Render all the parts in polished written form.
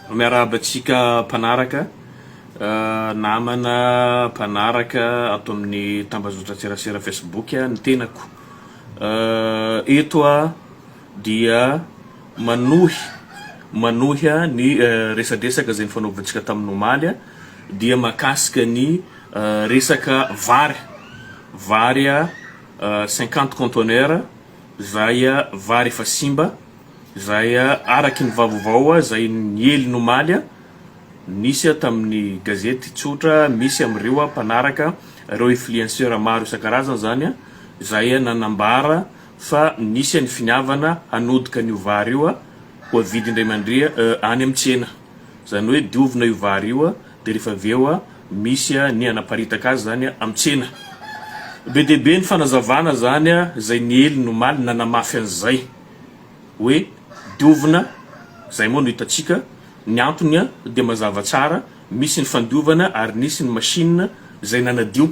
Miarahaba antsika mpanaraka, namana mpanaraka ato amin'ny tambazotran-tserasera Facebook ny tenako. Eto aho dia manohy manohy ny resadresaka izay nifanaovantsika tamin'ny omaly dia mahakasika ny resaka vary, vary 50 conteneurs izay vary efa simba. Izay araky ny vaovao izay niely ny omaly, nisy tamin'ny gazety tsotra misy amin'ireo mpanaraka ireo influenceurs maro isan-karazany izany izay nanambara fa nisy ny finiavana hanodika an'io vary io ho avidy indray mandria any amin'ny tsena. Izany hoe diovina io vary io dia rehefa avy eo misy ny hanaparitaka azy izany amin'ny tsena. Be dia be ny fanazavana izany izay niely ny omaly nanamafy an'izay. hoe diovina, zay moa no hitantsika, ny antony dia mazava tsara, misy ny fandiovana ary nisy ny machine zay nanadio,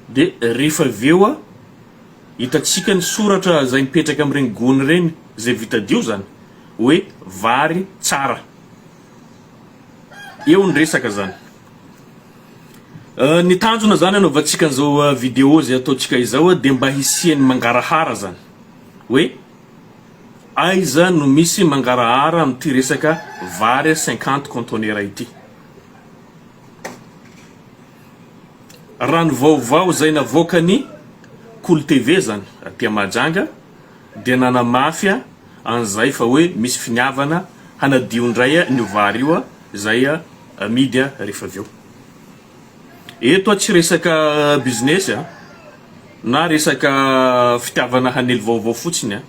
de rehefa avy eo hitantsika ny soratra zay mipetraka amin'ireny gony ireny zay vita dio zany hoe vary tsara, eo ny resaka zany. Ny tanjona zany anaovantsika an'izao video zay ataontsika izao dia mba hisian'ny mangarahara zany. Hoe aiza no misy mangarahara amin'ity resaka vary 50 conteneurs ity? Raha ny vaovao izay navoakan'ny Kolo TV zany aty Mahajanga dia nanamafy an'izay fa hoe misy finiavana hanadio indray an'io vary io izay amidy rehefa avy eo. Eto tsy resaka business a, na resaka fitiavana hanely vaovao fotsiny a,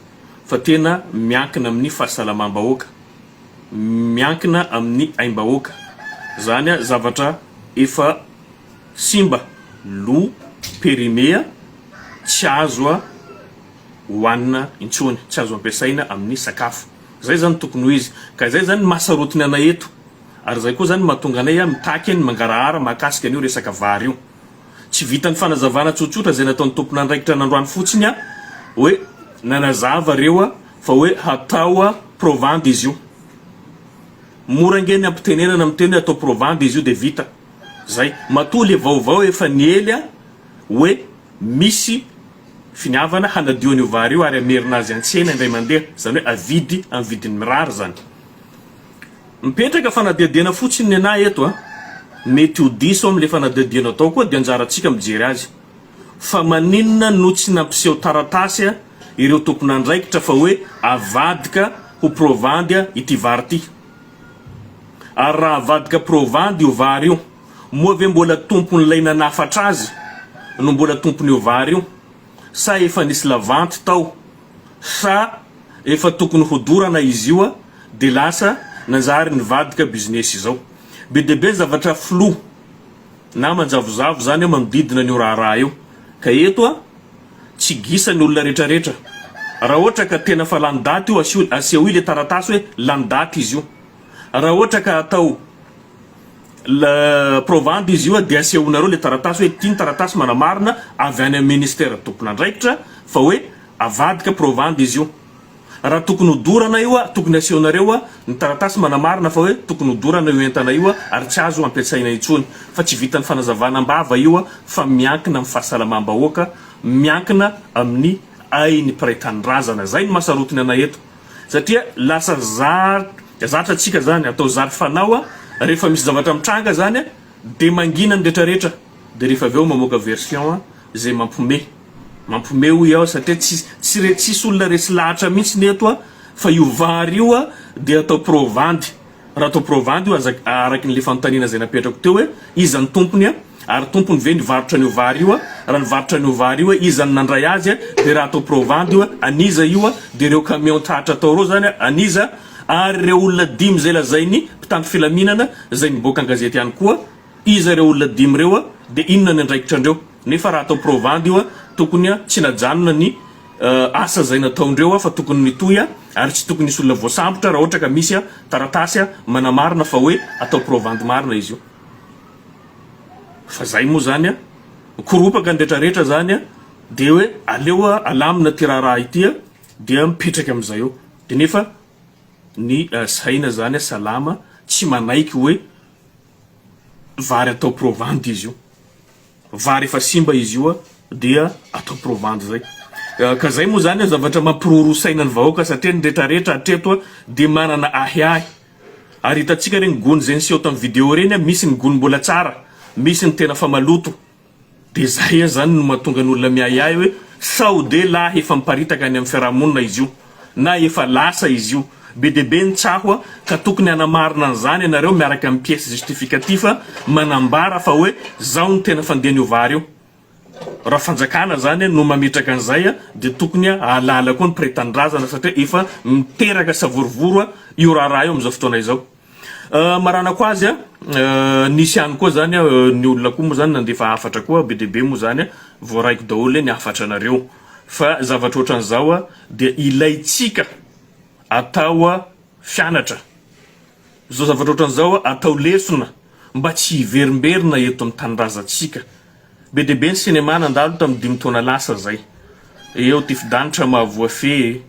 fa tena miankina amin'ny fahasalamam-bahoaka, miankina amin'ny aim-bahoaka, zany a zavatra efa simba, lo, périmé a, tsy azo a hohanina intsony, tsy azo ampiasaina amin'ny sakafo, zay zany tokony ho izy, ka zay zany maha sarotiny anay eto. Ary izay koa izany no mahatonga anay mitaky ny mangarahara mahakasika an'io resaka vary io. Tsy vitan'ny fanazavana tsotsotra izay nataon'ny tompon'andraikitra nandroany fotsiny hoe nanazava ireo fa hoe hatao provandy izy io. Mora ange ny ampitenenana miteny hoe atao provandy izy io dia vita. Zay. Matoa le vaovao efa niely hoe misy finiavana hanadio an'io vary io ary hamerina azy an-tsena indray mandeha, izany hoe avidy amin'ny vidiny mirary izany. Mipetraka fanadihadiana fotsiny ny anah eto a! Mety ho diso aho amle fanadihadiana ataoko dia anjarantsika mijery azy. Fa maninona no tsy nampiseho taratasy ireo tompon'andraikitra fa hoe avadika ho provandy ity vary ity? Ary raha avadika provandy io vary io, moa ve mbola tompon'ilay nanafatra azy no mbola tompon'io vary io? Sa efa nisy lavanty tao? Sa efa tokony hodorana izy io de lasa nanjary nivadika business izao. Be dia be ny zavatra flou na manjavozavo zany manodidina an'io raharaha io. Ka eto a tsy gisa ny olona retraretra. Raha ohatra ka tena fa lany daty io asio asehoy le taratasy hoe lany daty izy io. Raha ohatra ka atao la provandy izy io dia asehonareo le taratasy hoe ity ny taratasy manamarina avy any amin'ny ministère tompon'andraikitra fa hoe Avadika provandy izy io. Raha tokony ho dorana io tokony asehonareo ny taratasy manamarina fa hoe tokony ho dorana io entana io ary tsy azo ampiasaina intsony. Fa tsy vitan'ny fanazavana am-bava io fa miankina amin'ny fahasalamam-bahoaka, miankina amin'ny ain'ny mpiray tanindrazana. Zay no mahasarotiny anay eto. Satria lasa zary zatra antsika zany, atao zary fanao rehefa misy zavatra mitranga zany dia mangina ny retraretra dia rehefa avy eo mamoaka version izay mampiomehy. Mampiomehy hoy aho satria tsy tsy re tsisy olona resy lahatra mihitsy ny eto fa io vary io dia atao provandy. Raha atao provandy io aza araky ny le fanontaniana izay napetrako teo hoe iza ny tompony ary tompony ve nivarotra an'io vary io, raha nivarotra an'io vary io iza no nandray azy dia raha atao provandy io an'iza io dia ireo camion tratra tao ireo zany an'iza ary ireo olona dimy izay lazain'ny mpitandro filaminana izay niboaka an-gazety ihany koa Iza ireo olona dimy ireo a? Dia inona ny andraikitrandreo? Nefa raha atao provandy io a, tokony a tsy najanona ny asa izay nataondreo a fa tokony nitohy a, ary tsy tokony hisy olona voasambotra raha ohatra ka misy a taratasy a manamarina fa hoe atao provandy marina izy io. Fa zay moa zany a, mikoropaka ny retraretra zany a, dia hoe aleo a alamina ity raharaha ity a, dia mipetraka amin'izay eo. Dia nefa ny saina zany a salama. tsy manaiky hoe vary atao provandy izy io. Vary efa simba izy io dia atao provandy zay. Ka zay moa zany zavatra mampiroroa saina ny vahoaka satria ny retraretra hatreto dia manana ahiahy. Ary hitantsika ireny gony izay niseho tamin'ny video ireny, misy ny gony mbola tsara, misy ny tena fa maloto. Dia zay zany no mahatonga ny olona miahiahy hoe sao de lahy efa miparitaka any amin'ny fiarahamonina izy io na efa lasa izy io. Be dia be ny tsaho ka tokony hanamarina an'izany ianareo miaraka amin'ny pièce justificatif manambara fa hoe zao no tena fandehan'io vary io. Raha fanjakana zany no mametraka an'izay dia tokony hahalala koa ny mpiray tanindrazana satria efa miteraka savorovoro io raharaha io amin'izao fotoana izao. Maranako azy a, nisy ihany koa zany ny olona koa moa zany nandefa hafatra koa be dia be moa zany voaraiko daholo ny hafatra nareo fa zavatra ohatran'izao dia ilaintsika atao fianatra, izao zavatra ohatran'izao atao lesona mba tsy hiverimberina eto amin'ny tanindrazantsika. Be dia be ny cinéma nandalo tamin'ny dimy taona lasa zay, eo tifi-danitra mahavoafehy,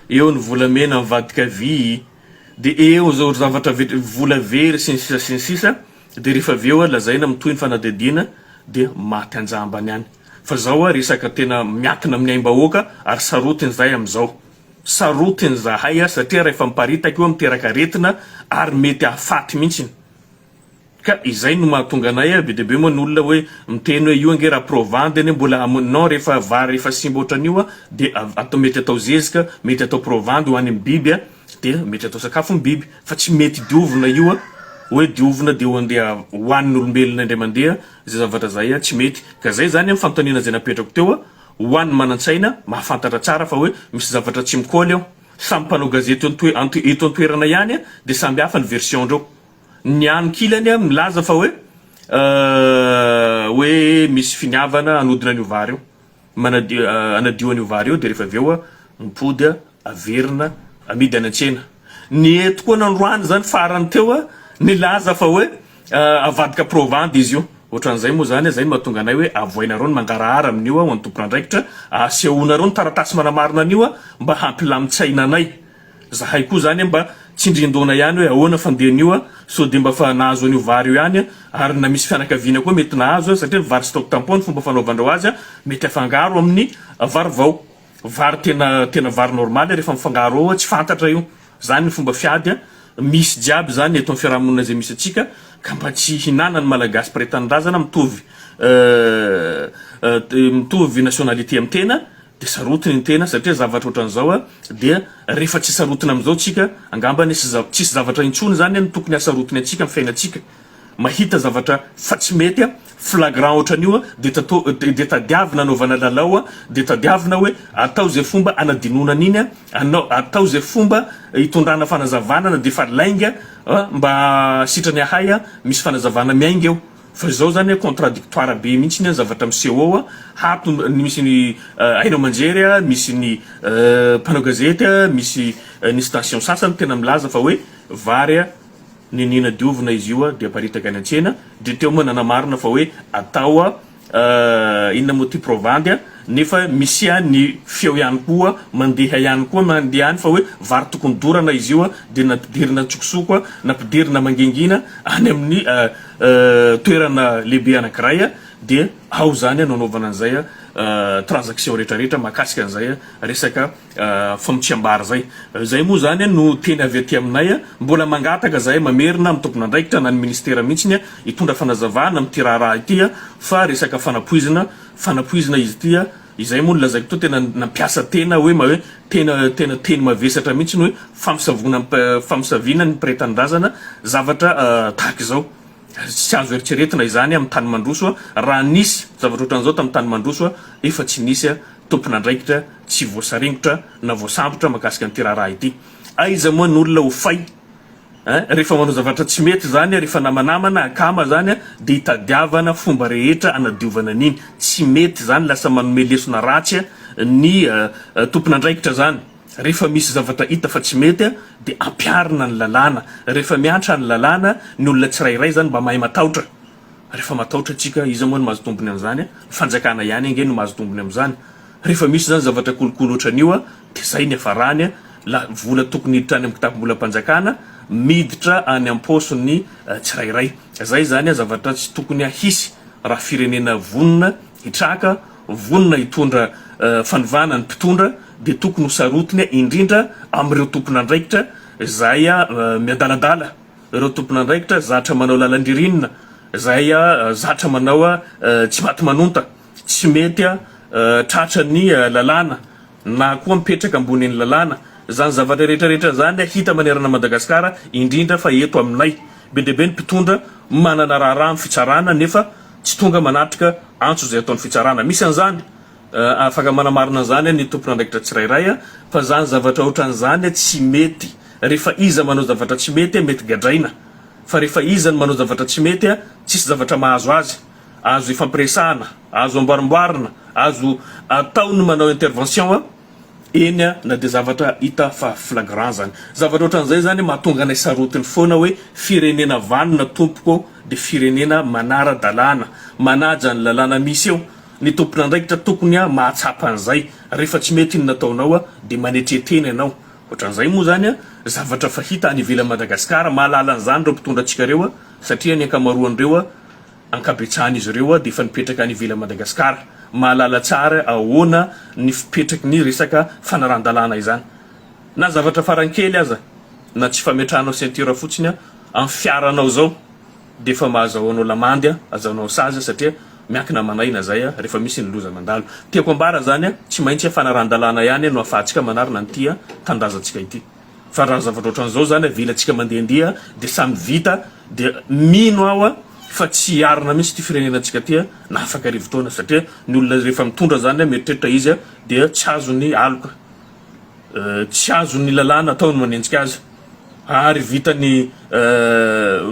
eo ny volamena mivadika vy, dia eo izao zavatra vola very sy ny sisa sy ny sisa, dia rehefa avy eo lazaina mitohy ny fanadihadiana dia maty anjambany any. Fa zao resaka tena miankina amin'ny aim-bahoaka ary sarotiny zahay amin'izao. Sarotiny zahay satria rahefa miparitaka io miteraka aretina ary mety hahafaty mihitsiny. Ka izay no mahatonga anay be dia be moa ny olona hoe miteny hoe io ange raha provandy anie mbola non rehefa vary efa simba ohatran'io dia atao mety atao zezika, mety atao provandy ho any amin'ny biby dia mety atao sakafon'ny biby fa tsy mety diovina io hoe diovina dia ho andeha hohanin'olombelona indray mandeha izay zavatra izay tsy mety. Ka izay izany ny fanontaniana izay napetrako teo ho an'ny manan-tsaina mahafantatra tsara fa hoe misy zavatra tsy mikaoly ao. Samy mpanao gazety eto an-toerana ihany dia samby hafa ny version-dreo. Ny ankilany milaza fa hoe hoe misy finiavana hanodina an'io vary io, manadio hanadio an'io vary io dia rehefa avy eo mipody averina amidy any an-tsena. Ny eto koa nandroany zany farany teo nilaza fa hoe avadika provandy izy io. Ohatran'izay moa zany, zay no mahatonga anay hoe avoainareo ny mangarahara amin'io ho an'ny tompon'andraikitra, asehonareo ny taratasy manamarina an'io mba hampilamin-tsaina anay. Zahay koa zany mba tsindrin-doana ihany hoe ahoana fandehan'io a, sao dia mba fa nahazo an'io vary io ihany a, ary na misy fianakaviana koa mety nahazo a, satria ny vary stock tampon ny fomba fanaovandreo azy a, mety afangaro amin'ny vary vao, vary tena tena vary normal rehefa mifangaro ao a tsy fantatra io, zany ny fomba fiady a, misy jiaby zany eto amin'ny fiarahamonina izay misy antsika ka mba tsy hihinanan'ny malagasy mpiray tanindrazana mitovy mitovy nationalité amin'ny tena Dia sarotiny ny tena satria zavatra ohatran'izao a dia rehefa tsy sarotiny amin'izao tsika angambany tsisy zavatra intsony zany no tokony hasarotiny antsika amin'ny fiainantsika mahita zavatra fa tsy mety a flagrant ohatran'io a dia tato dia tadiavina anaovana lalao a dia tadiavina hoe atao izay fomba anadinoana an'iny a anao atao izay fomba hitondrana fanazavana na dia efa lainga a mba sitrany ahay a misy fanazavana miainga eo Fa izao zany a contradictoire be mihitsy ny zavatra miseho ao a, hato ny misy ny haino aman-jery a, misy ny mpanao gazety a, misy ny station sasany tena milaza fa hoe vary a niniana diovina izy io a dia aparitaka any an-tsena, dia teo moa nanamarina fa hoe atao a inona moa ty provandy a, nefa misy a ny feo ihany koa mandeha ihany koa mandeha any fa hoe vary tokony dorana izy io a dia nampidirina an-tsokosoko a, nampidirina mangingina any amin'ny toerana lehibe anankiray a dia ao zany no anaovana an'izay transaction rehetra rehetra mahakasika an'izay resaka famotsiam-bary zay. Zay moa zany no teny avy aty aminay, mbola mangataka zahay mamerina amin'ny tompon'andraikitra na ny ministera mihitsiny hitondra fanazavana amin'ity raharaha ity fa resaka fanapoizina fanapoizina izy ity, izay moa no lazaiko teo tena nampiasa tena hoe hoe tena tena teny mavesatra mihitsy ny hoe famosavoana famosaviana ny mpiray tanindrazana zavatra tahaka izao. Tsy azo eritreretina izany amin'ny tany mandroso, raha nisy zavatra ohatran'izao tamin'ny tany mandroso efa tsy nisy tompon'andraikitra tsy voasaringotra na voasambotra mahakasika an'ity raharaha ity. Aiza moa ny olona ho fay eh? Rehefa manao zavatra tsy mety izany, rehefa namanamana, akama izany dia itadiavana fomba rehetra anadiovana an'iny. Tsy mety izany, lasa manome lesona ratsy ny tompon'andraikitra izany. Rehefa misy zavatra hita fa tsy mety dia ampiharina ny lalàna. Rehefa miantra ny lalàna, ny olona tsirairay izany mba mahay matahotra. Rehefa matahotra tsika, iza moa no mahazo tombony amin'izany? Ny fanjakana ihany ange no mahazo tombony amin'izany. Rehefa misy izany zavatra kolikoly ohatran'io dia zay ny hafarany, la vola tokony hiditra any amin'ny kitapom-bolam-panjakana miditra any am-paosin'ny tsirairay. Zay zany zavatra tsy tokony hisy raha firenena vonona hitraka, vonona hitondra fanovana ny mpitondra dia tokony ho sarotiny indrindra amin'ireo tompon'andraikitra izay miadaladala, ireo tompon'andraikitra zatra manao lalan-dririnina, izay zatra manao tsy maty manonta, tsy mety tratran'ny lalàna na koa mipetraka ambonin'ny lalàna. Izany zavatra rehetra rehetra izany hita manerana an'i Madagasikara, indrindra fa eto aminay. Be dia be ny mpitondra manana raharaha amin'ny fitsarana nefa tsy tonga manatrika antso izay ataon'ny fitsarana. Misy an'izany, afaka manamarina an'izany ny tompon'andraikitra tsirairay fa izany zavatra ohatran'izany tsy mety. Rehefa iza manao zavatra tsy mety mety gadraina fa rehefa iza no manao zavatra tsy mety tsisy zavatra mahazo azy. Azo ifampiresahana, azo amboarimboarina, azo atao ny manao intervention eny na dia zavatra hita fa flagrant zany. Zavatra ohatran'izay zany mahatonga anay sarotiny foana hoe firenena vanona tompoko dia firenena manara-dalàna, manaja ny lalàna misy eo. Ny tompon'andraikitra tokony mahatsapa an'izay. Rehefa tsy mety ny nataonao dia manetre tena ianao. Ohatran'izay moa zany zavatra fahita any ivelan'i Madagasikara, mahalala an'izany ireo mpitondra antsika ireo satria ny ankamaroan'ireo Ankabetsahan'izy ireo dia efa nipetraka any ivelan'i Madagasikara, mahalala tsara ahoana ny fipetraky ny resaka fanarahan-dalàna izany. Na zavatra farany kely aza, na tsy fametrahanao ceinture fotsiny amin'ny fiaranao izao dia efa mahazahoanao lamandy, azahoanao sazy satria miankina aman'aina izay rehefa misy ny loza mandalo. Tiako ambara izany, tsy maintsy fanarahan-dalàna ihany no ahafahantsika manarina an'ity tanindrazantsika ity. Fa raha zavatra ohatran'izao zany avelantsika mandehandeha dia samy vita dia mino aho fa tsy hiarina mihitsy ity firenenantsika ity na afaka arivotaona satria ny olona rehefa mitondra zany mieritreritra izy dia tsy azony aloka tsy azony lalàna atao ny manenjika azy ary vitany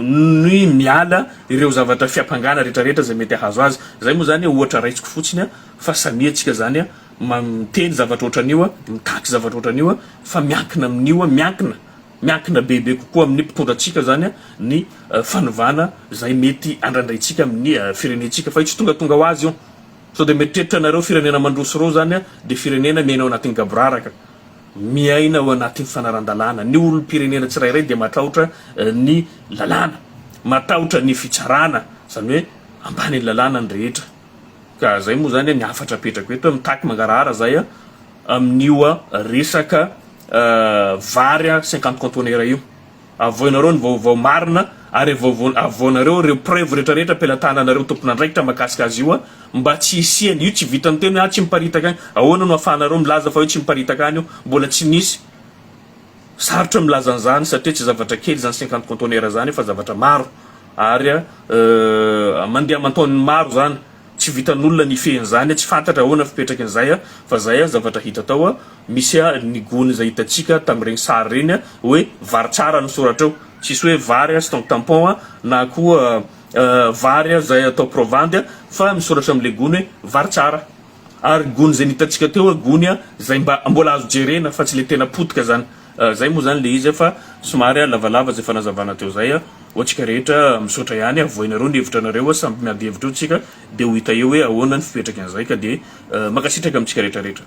ny miala ireo zavatra fiampangana retraretra izay mety ahazo azy zay moa zany ohatra raisiko fotsiny fa samia tsika zany miteny zavatra ohatran'io, mitaky zavatra ohatran'io fa miankina amin'io, miankina, miankina bebe kokoa amin'ny mpitondra antsika zany ny fanovana izay mety andrandraintsika amin'ny firenentsika fa io tsy tongatonga ho azy io. Sao dia mieritreritra anareo firenena mandroso ireo zany dia firenena miaina ao anatin'ny gaboraraka, miaina ao anatin'ny fanaran-dalàna. Ny olom-pirenena tsirairay dia matahotra ny lalàna, matahotra ny fitsarana, izany hoe ambanin'ny lalàna ny rehetra. Ka zay moa zany ny hafatra apetrako eto, mitaky mangarahara zay amin'io resaka vary 50 conteneurs io. Avoinareo ny vaovao marina ary avoinareo ireo preuve retraretra am-pelatananareo tompon'andraikitra mahakasika azy io mba tsy hisiany, io tsy vitan'ny teny hoe ah tsy miparitaka any, ahoana no ahafahanareo milaza fa hoe tsy miparitaka any io, mbola tsy nisy, sarotra ny milaza an'izany satria tsy zavatra kely izany 50 conteneurs izany fa zavatra maro. Ary mandeha aman-taoniny maro izany, tsy vitan'olona ny hifehy an'izany, tsy fantatra ahoana fipetrakin'izay fa izay zavatra hita tao, misy ny gony izay hitantsika tamin'ireny sary ireny hoe vary tsara no soratra eo, tsisy hoe vary stock tampon na koa vary izay atao provandy fa misoratra amin'ilay gony hoe vary tsara. Ary gony izay nitantsika teo gony izay mba mbola azo jerena fa tsy le tena potika zany. Zay moa zany le izy fa somary lavalava zay fanazavana teo zay. Ho antsika rehetra misaotra ihany, avoahinareo ny hevitra nareo, samby miady hevitra eo tsika de ho hita eo hoe ahoana ny fipetraky an'izay ka de mankasitraka amintsika rehetra rehetra.